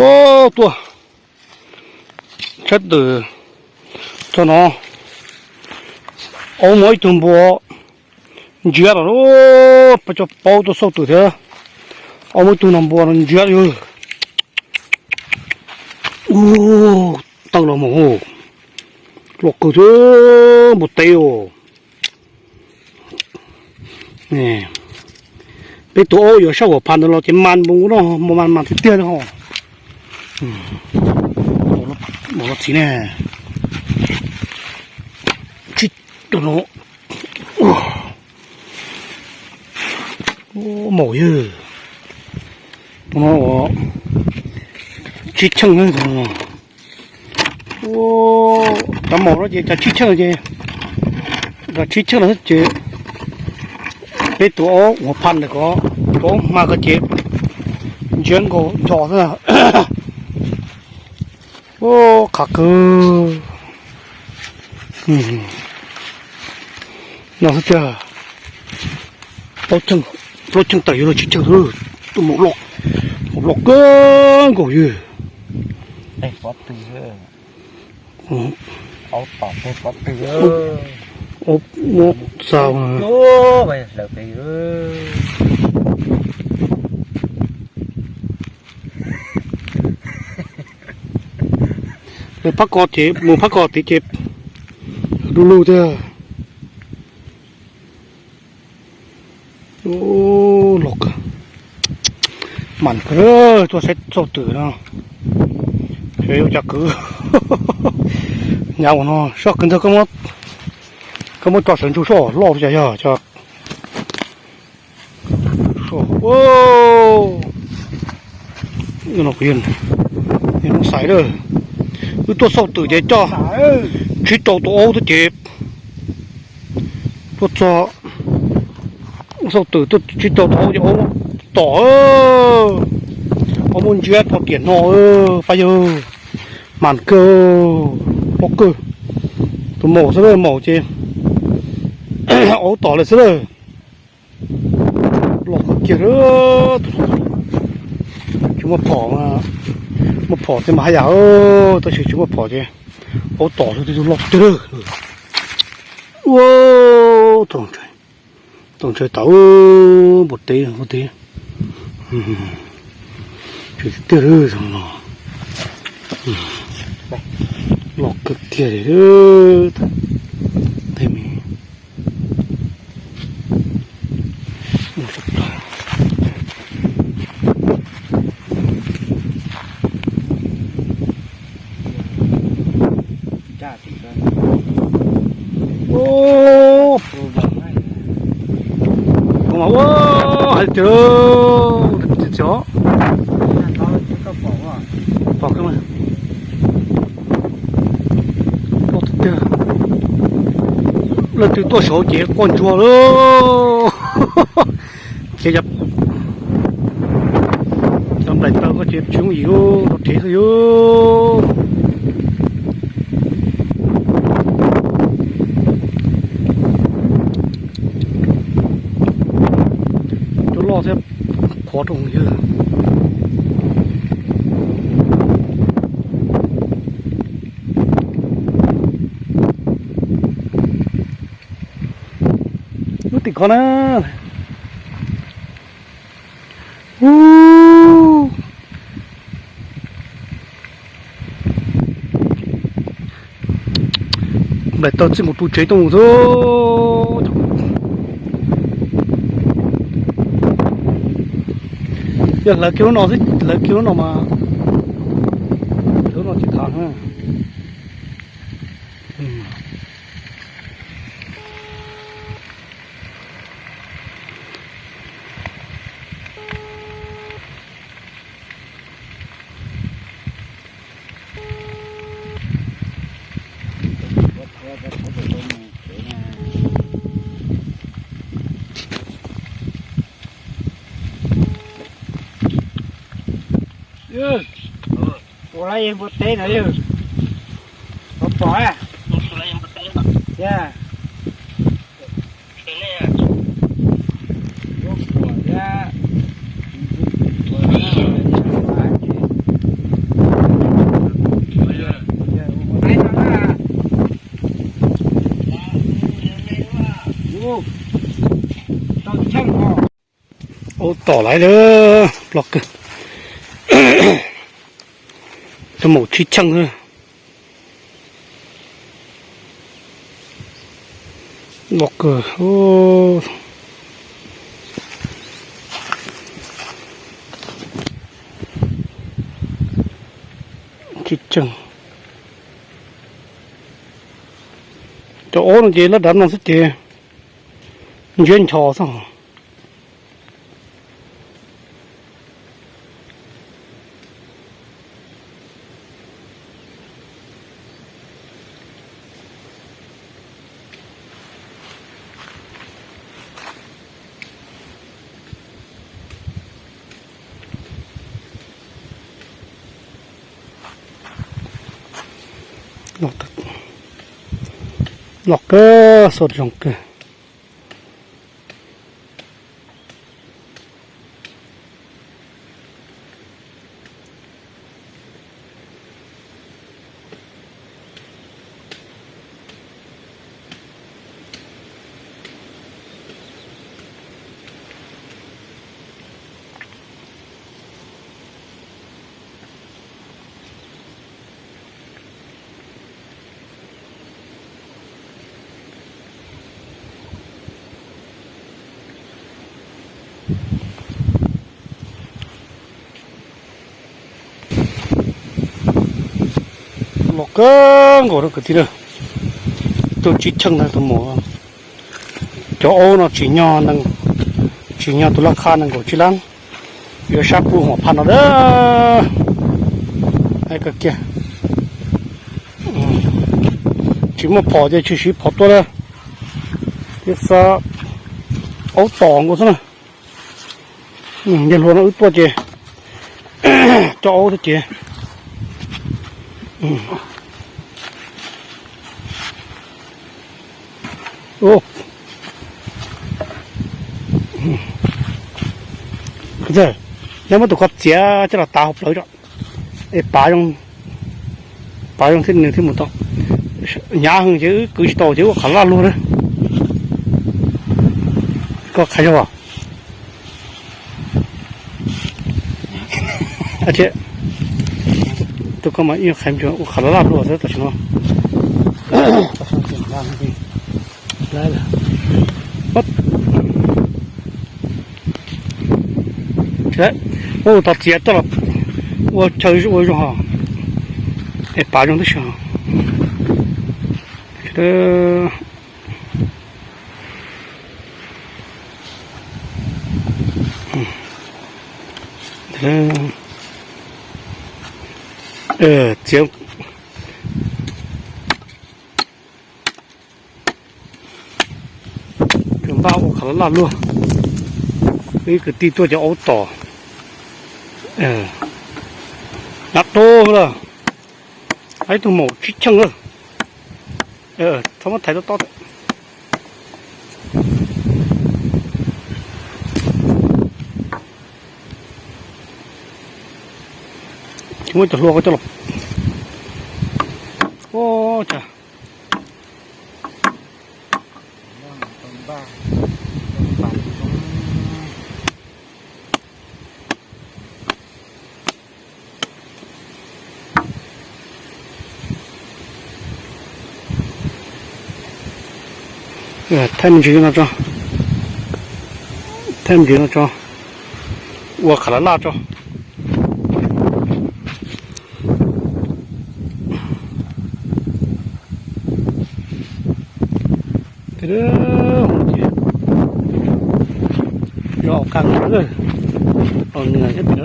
Tuaj, sab twm txog no, aub muaj ib tug npua ntsiab los, peb cov paub tuaj xauj twm thiab. Aub muaj ib tug no npua no ntsiab li. Ub, tawm los mus, loj kawg thiab npua teb os. Peb tus aub yuav sab huam phas ntawd los ces mas npua no mas mas tiag tiag li ho. Mus los txiv ne. Tsib tus no, maum yawg, tus no tsib cheej na. Cov maum no ces cov tsib cheej ces, cov tsib cheej no ces peb tus aub huam phas ntawm ko, tus aub hma ko ces ntsiab nkaus nco xwb. Qhov kawg no xwb tiag. Plaub cheej tawm yuav luag tsib cheej xwb. Tus maum loj, maum loj kawg nkaus yog. Muab xaus. Phab ko ces mus phab ko tid ces du lug tiag. Los kawg, mam kawg tuaj saib txauj twm no. Ua cas kwv, nyav ua no soj kawg ntawg, koj muab tso sawv ntsug soj loj li cas yog. Xais lawm, wb tuaj xauj twm ces coj tsib rau tus aub tuaj ces tuaj txog xauj twm tuaj tsib rau tus aub ces aub tom, aub muaj ntsiab pom tiam no, pab yawg, mas kawg, pob kawg, tus maum xwb lawm, maum ces aub tom lawm xwb lawm. Los kawg kiag, tsis muaj phom, muaj phom thiab mas haj yam, tab sis tsis muaj phom ces aub tom xwb, twb loj tiag. Ua, tau ntshe tau npua teb, npua teb, tsis tiag no, los kawg kiag li. Hais tias, pom, leej twg tuaj saud ces quaj ntsuag lawm. Ces cov nplaim taw ko ces tsis yooj yim rau rhiav xwb yog. Cov loj thiab qhuav rau yog. Lub tim ko na. Nplaim taw txij mus tu tsev tuaj mus xwb. Yog hlawv kiag lub no xwb, hlawv kiag lub no mas, hlawv lub no tsis thav na. Ua lawv yeej npua teb no yog. Pom pom, yog. Ua pom thiab. Tom lawm, ploj kawg. Tus maum tsib cheej xwb. Loj kawg. Tsib cheej. Cov aub no ces laj dav no xwb ces ntsiab ncho xwb. Loj kawg, xuas zoo kawg. Loj kawg nkaus rau kwv tij na. Ib tug tsib cheej ntag tus maum. Cov aub no tsim nyog, tsim nyog tus laj qha nees nkaum tsib lab. Yuav sab pub hom phaj no a. Kawg kiag. Tsis muaj phom ces tsis siv phom tua lawm. Thiab xav aub tom nkaus xwb na. Ncej hlua no wb tuaj ces coj aub thiab ces. Neb muab tus ko txiav coj los tav hauv plawv tso. Es pav zoo, pav zoo thiab nws thiaj mus tau. Hnyav heev ces wb kwv tsis tau ces ua qhov laj luaj na. Koj qhia yog. Tus ko mas ib qhov ua qhov laj laj luaj xwb tam sim no. Ua tos txiav coj los ua chaw ua zoo ho. Es pav zoo tib si. Txiav npaj ua qhov laj laj luaj. Ib kwv tij tuaj cov aub tom. Nab rau lawm. Ib tug maum tsib cheej lawm. Txhob muab thaiv tob tob. Muab cov hlua ko coj los. Ua cas. Thaij me ntsis no tso. Thaij me ntsis no tso. Ua qhov laj laj tso. Yog qab nws, nws thiab pem no.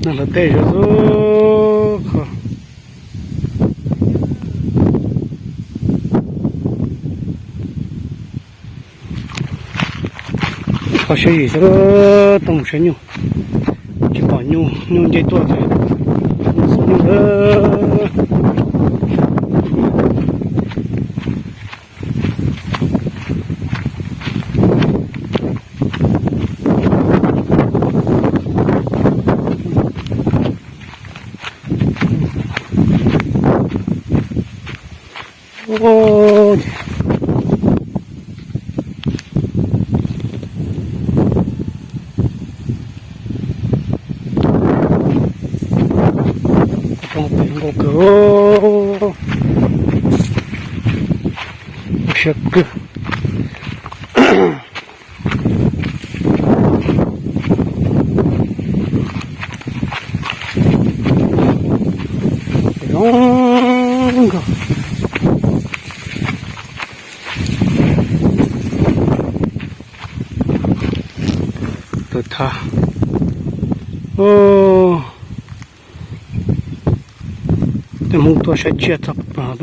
Neeg lawv tej zoo xwb. Koj siab zim xwb, tuaj mus saib nyuj, tsis pom nyuj, nyuj nce tuaj ces mus xauj nyuj lawm. Zoo pem nkaus kawg, siab kawg. Zoo nkauj. Tawm thaj. Tej Hmoob tuaj saib tsiaj txog plaws.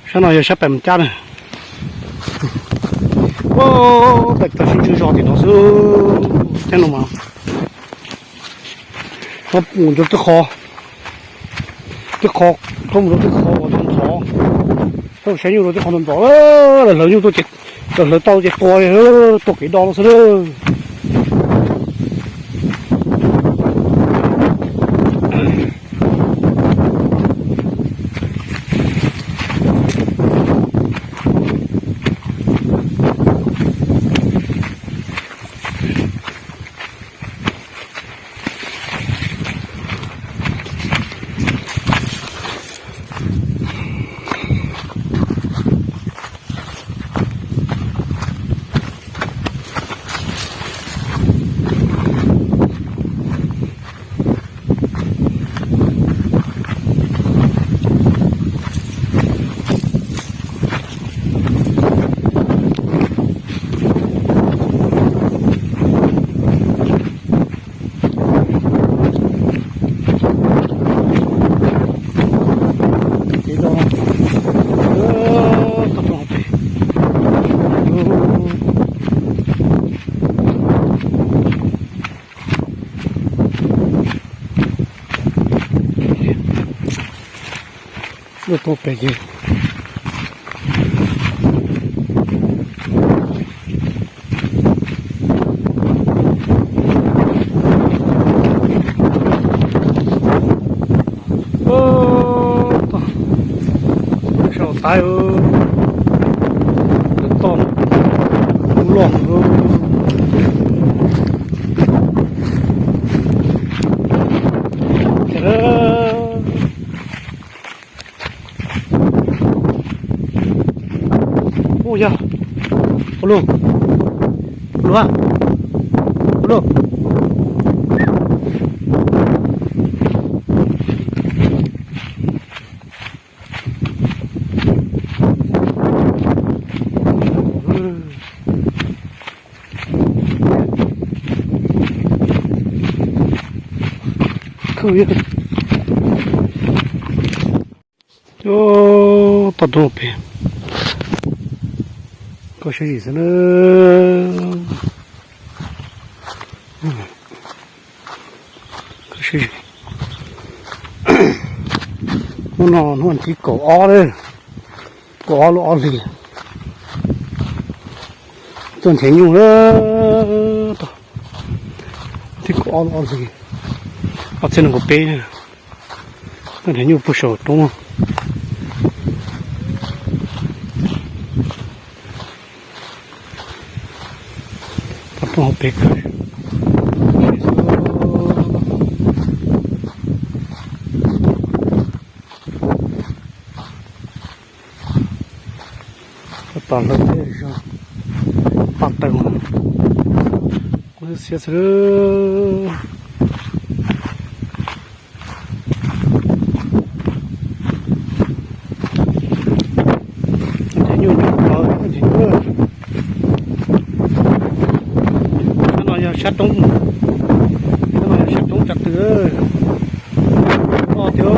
Sab no yog sab pem Moos Cab na. Pem toj sib ntswb zos tim no xwb thiab no mas. Mus rau twb qho, twb qho, mus rau twb qho uas ntxov ntxov, saib nyuj rau twb qho ntxov ntxov, lawv hlawv nyuj tuaj ces, lawv hlawv tau ces tua, tua kev do no xwb lawm. Lub tuaj pem ces sau taib toj lub loj. Ua yog, ua luaj, ua luaj, ua luaj. Toj roob pem, koj siab zim xwb na. Koj siab zim. Hnub no hnub thib kaum ob, kaum ob lub ob hlis, tuaj nrhiav nyuj. Thib kaum ob lub ob hlis, ob txhiab nees nkaum peb, tuaj nrhiav nyuj puag saum roob. Toj roob hauv pes kawg. Tab tom hlawv tej zog paj taws, xiab xwb. Roob, roob tsa twg, o tiag.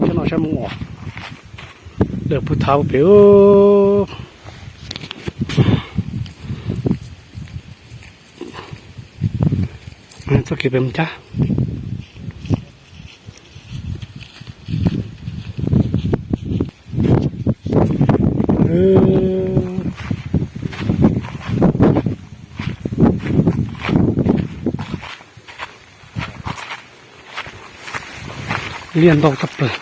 Cov no saib mus ua, lawv pub thav pem. Txoj kev pem mus cab. Liaj ntau tshaj plaws.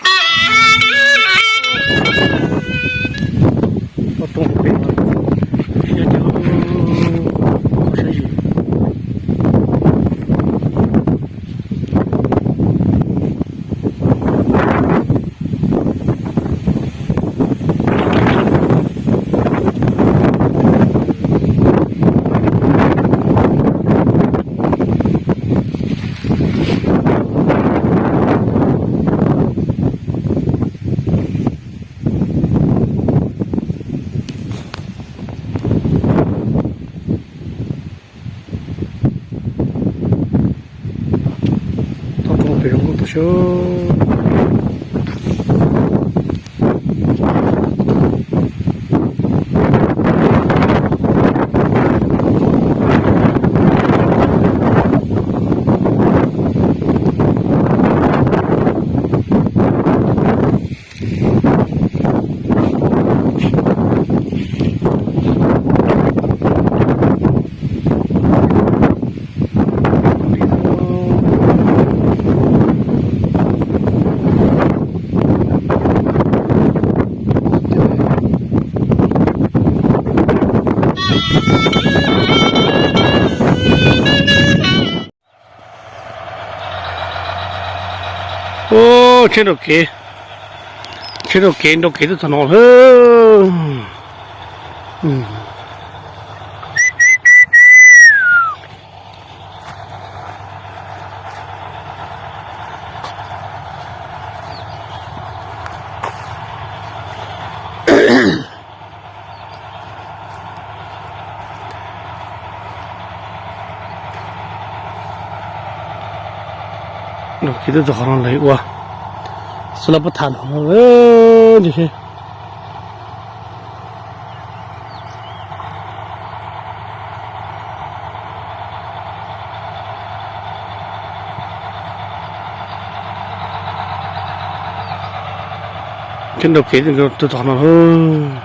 Toj roob pem no, saib zis. Toj roob pem zoo nkauj tas siab. Ub, tsheb nrau kev, tsheb nrau kev, nrau kev tuaj txog no lawm. Nrau kev tuaj txog qhov no lawm ua, xwb los puab tham no lawm. Tsheb nrau kev tuaj txog no lawm.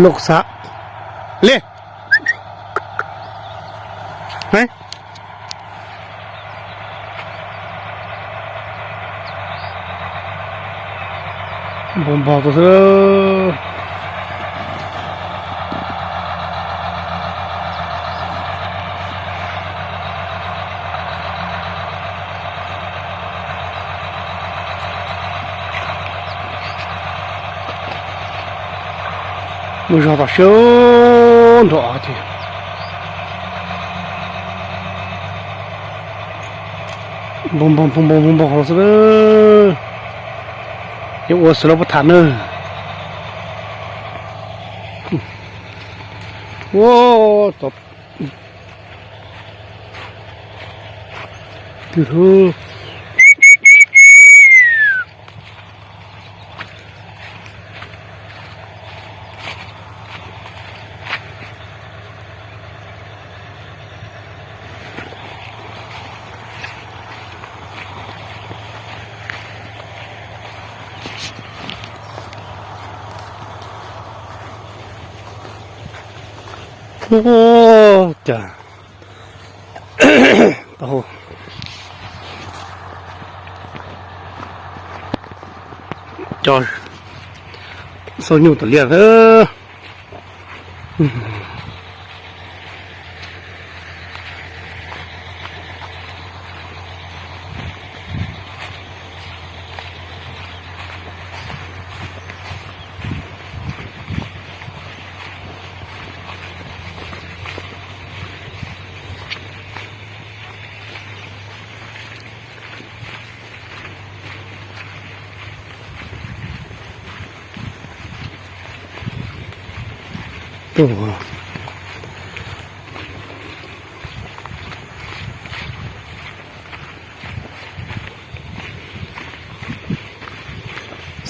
Loj xav li. Npog npog tau xwb. Muaj zog tas siab nrho av ces npog npog npog npog npog npog hauv xwb. Yuav ua xwb los puab tham na. Ua, tod, twg lub. Ua cas tau cov xauj nyuj tom liaj.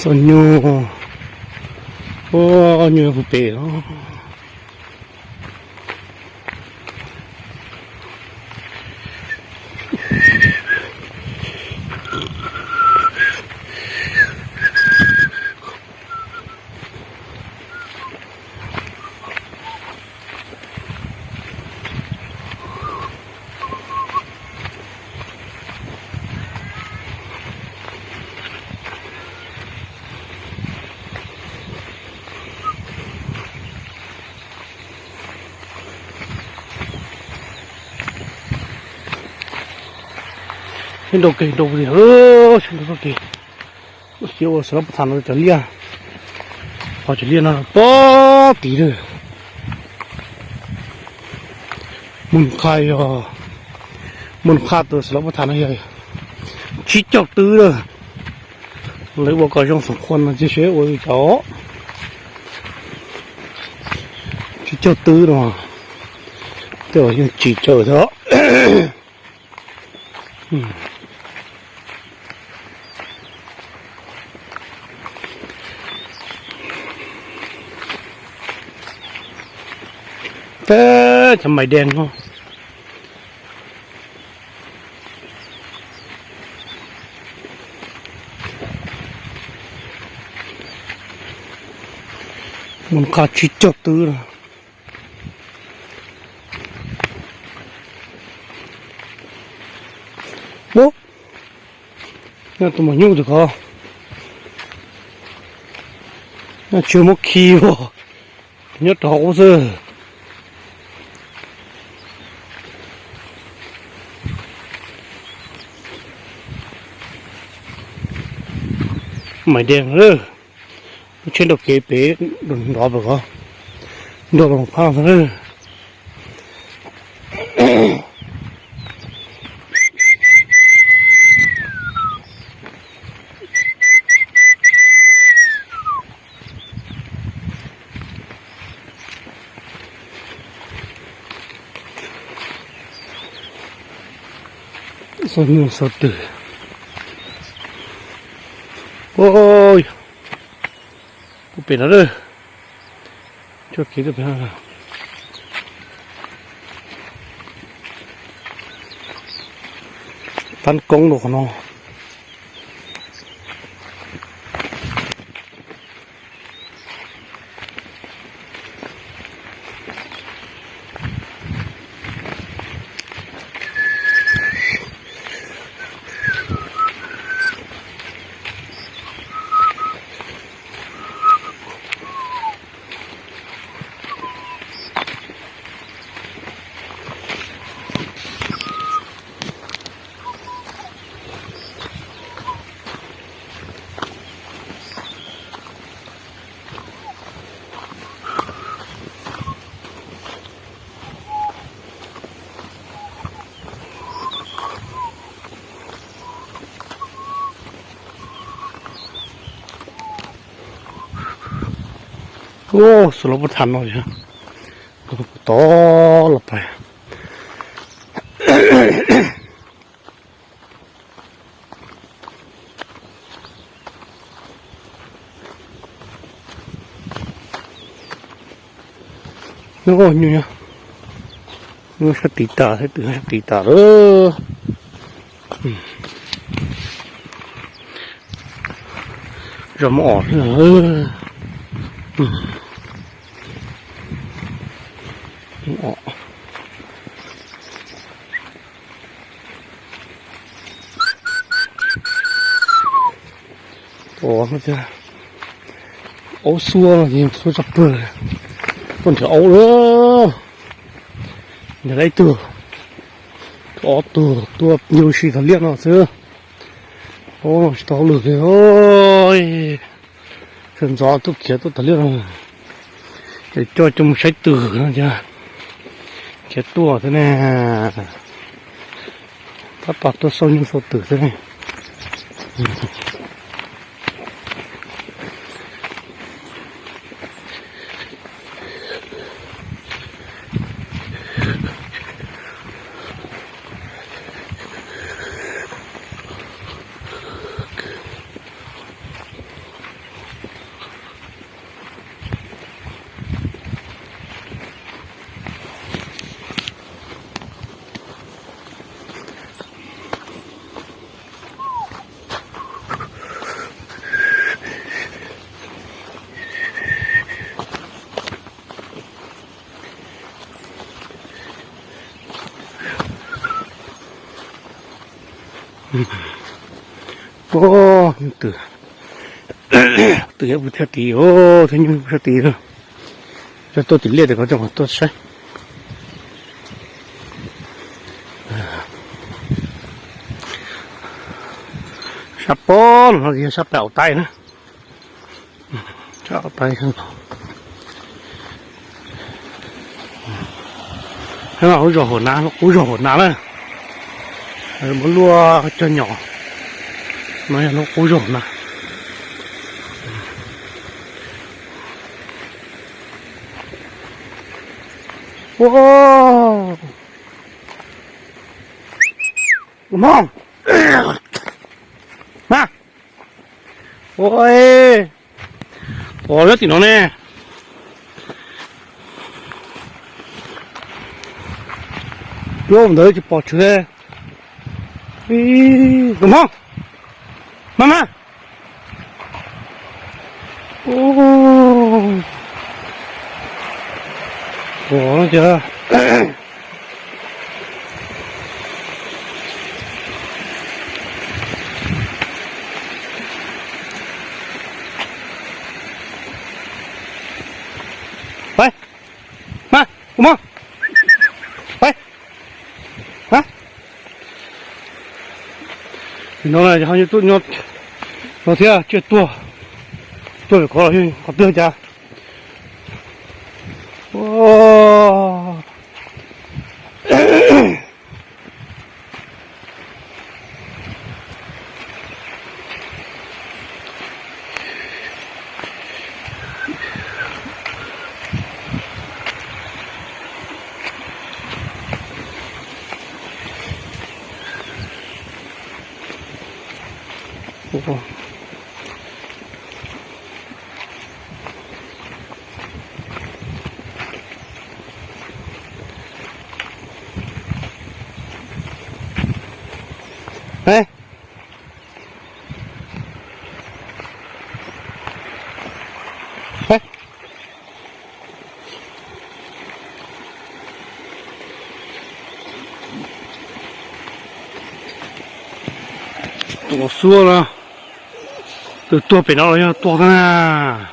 Xauj nyuj, ua nyuj puag pem os. Sib nraus kev rau li, sib nraus txoj kev. Ua xyov ua xyov los puas tham no cov liaj, qhov cov liaj no pob tid lawm. Mus qha yog, mus qha tus xyov los puas tham no yog tsib caug twb lawm. Lawv ua kom zoo xom khuam no cia seb ua li cas. Tsib caug twb no, tej zaum yeej tsis tsawg thiab. Teb cov mais dees no. Mus qha tsib caug twb no. Ub, nyob tus maum nyuj tus ko, nyob tsis muab khi os, nyob rau hauv xwb. Mais dees lawm, lub tsheb nrau kev pem nrov pem ko, nrog los phab xwb. Xauj nyuj xauj twm. Ua, puag pem no lawm. Tsuag kev tuaj pem no. Tab koob rau qhov no. Ub, xyov los puas tham no, tod los pais. Nyuj, nyuj sab tid tas thiab, twm sab tid tas lawm. Zog muab os thiab. Ov, aub xuab, xuab tshaj plawg, tuaj nrhiav aub lawm. Nrhiav tau ib tug, ob tug tuaj nyuj si tog liaj no xwb. Aub no tsis tau hauj lwm li. Sawv ntxov tuaj khiav tuaj tog liaj no, es coj coj mus saib twg no ces khiav tuaj xwb ne. Tab tom tuaj xauj nyuj xauj twm xwb ne. Ov, twm, twm yuav pw thiaj tid, thiab nyuj pw thiaj tid. Coj tuaj tim liaj tias kom coj tuaj saib. Sab pem no yog sab pem au taib na. Sab au taib. Lub zos Huam Nav, lub qub zos Huam Nav na. Muab luaj cog nyom no yog lub qub zos Huam Nav. Ua, ua, ua, lub tim no ne. Lub ntawd tsis pom tshwm. Tus hmoob, mas mas. Ua no ces, pab, mas, tus hmoob, pab, mas. Nim no ho tuaj nyob no thiab, tsiaj tuag, tuag pem qhov los yeej qhov twg cas. Tus xuab no, tus tuag pem no los yog tuag na.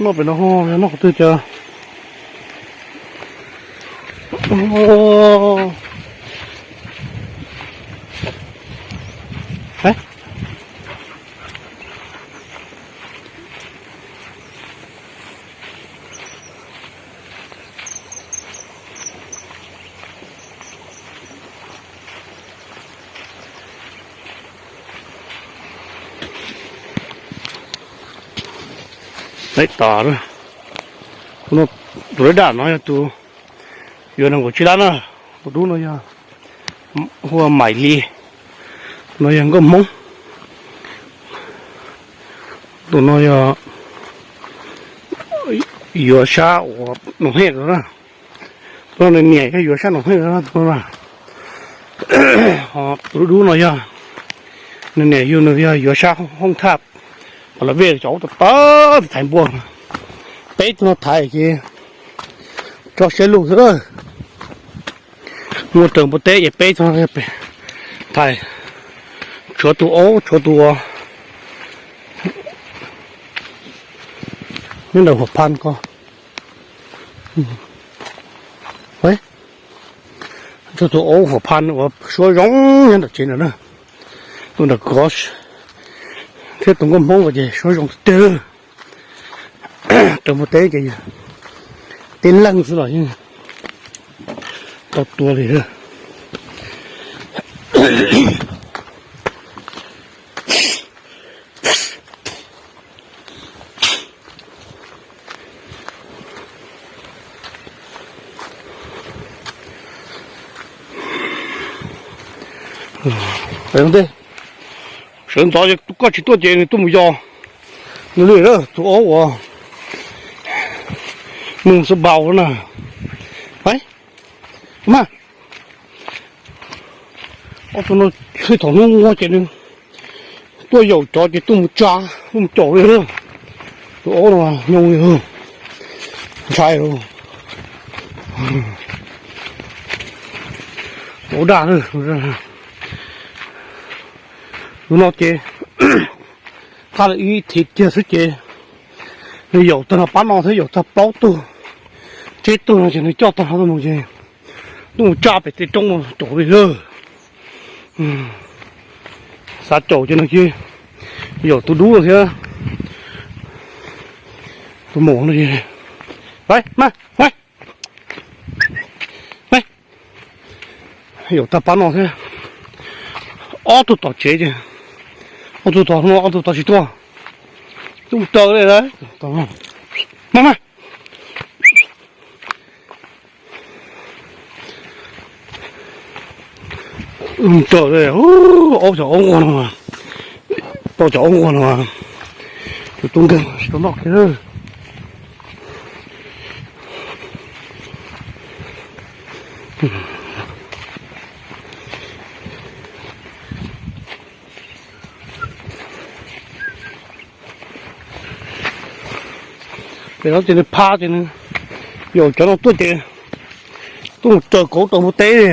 Noj pem no ho yog noj qhov twg cas. Tab tom, tus lab dam no yog tus yuav nees nkaum tsib lab na. Tus dub no yog hu ua Maim Lis, no yog nkauj Hmoob. Tus no yog yuav sab uas Noom Hej na. Tus no nws niam yog yuav sab Noom Hej na tus no. Ho tus dub dub no yog nws niam yug nws yog yuav sab Hoob Thaj, qhov lawv vej cov ub tawv tawv thaiv npua. Peb tug no thaiv ces Tso siab lug xwb. Muaj raws npua teb ces peb txog thais, tshuav tus aub tshuav tus, nyob ntawm huam phaj ko, tshuav tus aub huam phaj uas suab zoo nyob nram tsev ntawd na, tus nram kov thiab tus nkauj Hmoob ko ces suab zoo tiag tiag. Raws npua teb ces tib leeg xwb los yeej tau tua li. Sawv ntxov koj tsis tuaj ces nws tuaj mus yos nws li lawm tus aub uas nws xub npau na. Mas ob tug no thaum hnub ua ces nws tuaj yaum cov ces tuaj mus tsa, tuaj mus caum li. Tus aub no nyob li ntshai, tus aub dag. Tus no ces qab lawm ib thiv kiag xwb ces nws yaum tag no pab no thiab yaum tag plaub tug tsib tug no ces nws coj tag no tuaj mus ces tuaj mus tsa pem tej roob caum li lawm. Xav caum ces nws cia yaum tus dub no thiab tus maum no ces, mas, mas, yaum tag pab no thiab ob tug tom tsev ces ob tug tom no ob tug tom tsis tuaj, tuaj mus raws li lawm. Mas, mas, raws li, aub cov aub nquag no, tau cov aub nquag no, tus tub nkeeg tsis tau noj kiag. Pem no ces nws phaj ces nws yaum cov no tuaj ces tuaj mus raws kauv rau npua teb li.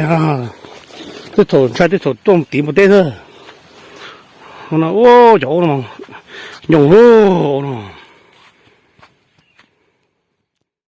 Tej thaum ntshai tej thaum tuaj mus tiv npua teb xwb. Ua cov aub no nyoos lawm no.